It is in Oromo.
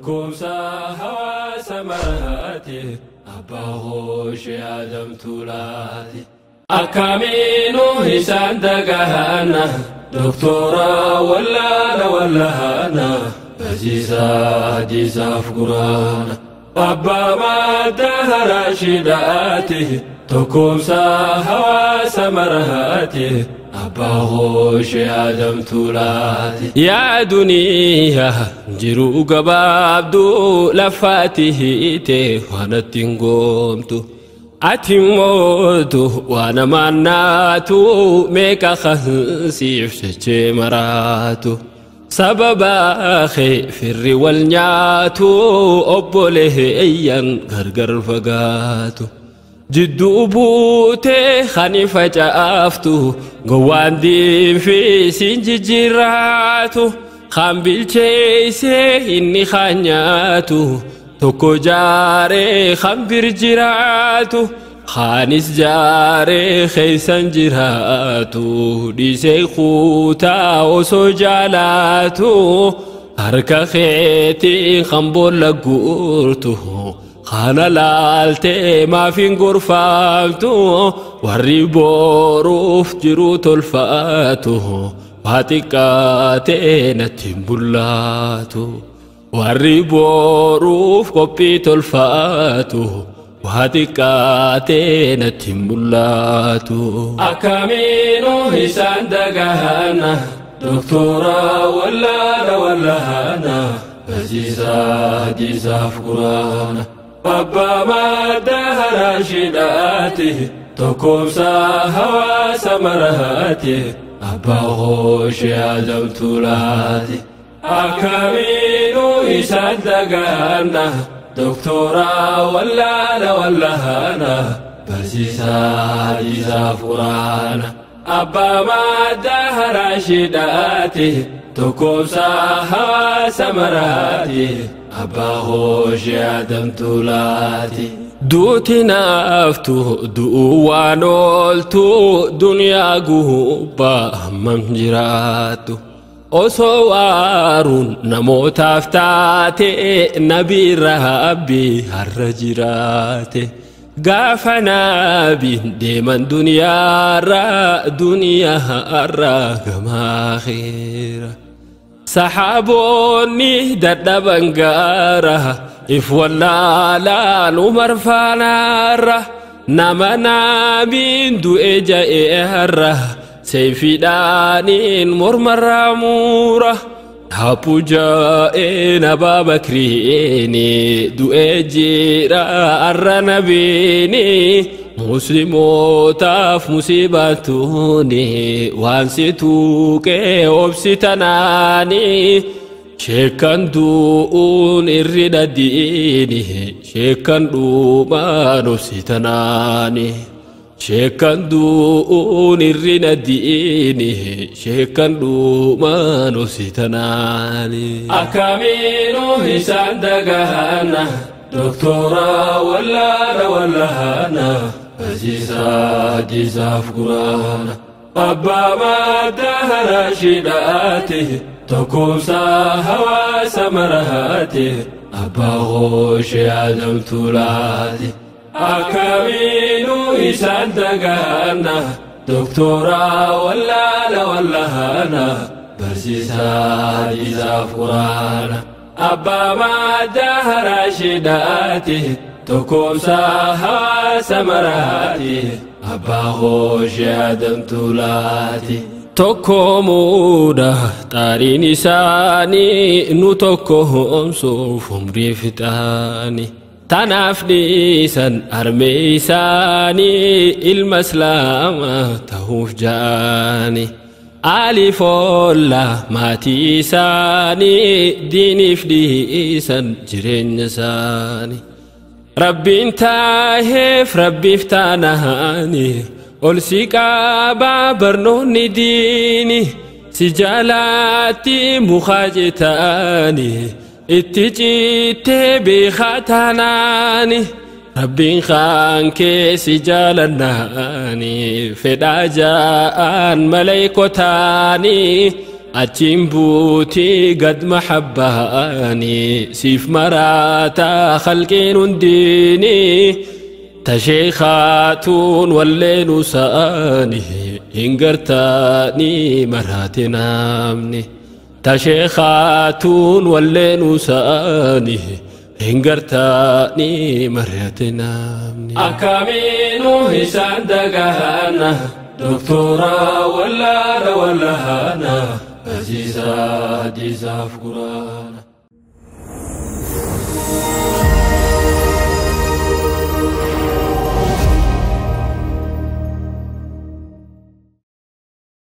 Tokkoomsa hawaasa maraati abbaa hooshee Adam Tuulaati. Akkamiinuu isaan dagaana doktora wallaana wallaana barsiisaa hadiisaaf quraana. Abbaa madda haraashiidhaati tokkoomsa hawaasa maraati abbaa hooshee Adam Tuulaati. Yaa duniyaa jiruu gabaabduu lafaati hiite waan ittiin goomtu. Ati mootu waan amaannaatu meeqa kansiif jechee maraatu. Sababa kee firri wal nyaatu obboleeyyan gargar fagaatu. Jidduu buutee kan facaaftu gowwaan diinfi siin jijjiirraatu. Kan bilcheessee inni kan nyaatu tokko jaaree kan bir jiraatu. Kaanis jaaree keessan jiraatu dhiisee kutaa osoo jaalaatu. Harka keetiin kan boolla guurtu kana laaltee maaf hin gorfaamtu. Warri boruuf jiru tolfaatu waa xiqqaatee natti hin bullaatu. Warri boruuf qophii tolfaatu waa xiqqaatee natti hin bullaatu. Akkamiinuu isaan dagaana doktora wallaana wallaana barsiisaa hadiisaaf quraana. Abbaa madda haraashiidhaati tokkoomsa hawaasa maraati abbaa hooshee Adam Tuulaati. Akkamiinuu isaan dagaana doktora wallaana wallaana barsiisaa hadiisaaf quraana. Abbaa madda haraashiidhaati tokkoomsa hawaasa maraati abbaa hooshee Adam Tuulaati. Duuti naaftu du'uu waan ooltu duniyaa gubbaa hammam jiraattu. Osoo waaruun namootaaf taate nabii rabbi har'a jiraate. Gaafa nabiin deeman duniyaarra duniyaarra gama akhiira. Saxaaboonni dadhaban gaara if wallaalaan Umar faanaarra nama nabiin du'e ja'e har'a seefiidhaaniin mormarraa muura. Haphu ja'een Abaa Bakriini du'e jira har'a nabiini muslimootaaf musiibaan tuuni waan si tuuqee obsi tanaani. Sheekan du'uun irri dhadhiini sheekan dhumaan obsi tanaani. Sheekan du'uun irri dhadhiini sheekan dhumaan obsi tanaani. Akkamiinuu isaan dagaana doktora wallaana wallaana barsiisaa hadiisaaf quraana. Abbaa madda haraashiidhaati tokkoomsa hawaasa maraati abbaa hooshee Adam Tuulaati. Akkamiinuu isaan dagaana doktora wallaana wallaana barsiisaa hadiisaaf quraana. Abbaa madda haraashiidhaati tokkoomsa hawaasa maraati abbaa hooshee Adam Tuulaati. Tokkoomuudha xaariin isaanii nu tokkoomsuuf umrii fixaani. Tanaaf dhiisan harmee isaanii ilma islaamaa ta'uuf ja'ani. Alifoolla maatii isaanii diiniif dhiisan jireenya isaanii. Rabbiin taaheef rabbiif taanaani ol si qabaa barnoonni diini si jaalaatti mukaa jetaani itti cittee beekaa taanaani. Rabbiin kaan kee si jaalannaani fedhaa ja'aan maleeykotaani. Achiin buutii gad mahabbaani siif maraataa khalqiin hundiini tasheekaatuun walleenu sa'aani hin gartaanii maraate namni tasheekaatuun walleenu sa'aani hin gartaanii maraate namni. Akkamiinuu isaan dagahana doktora wallaana wallaana. Aziza hadisaaf quraana.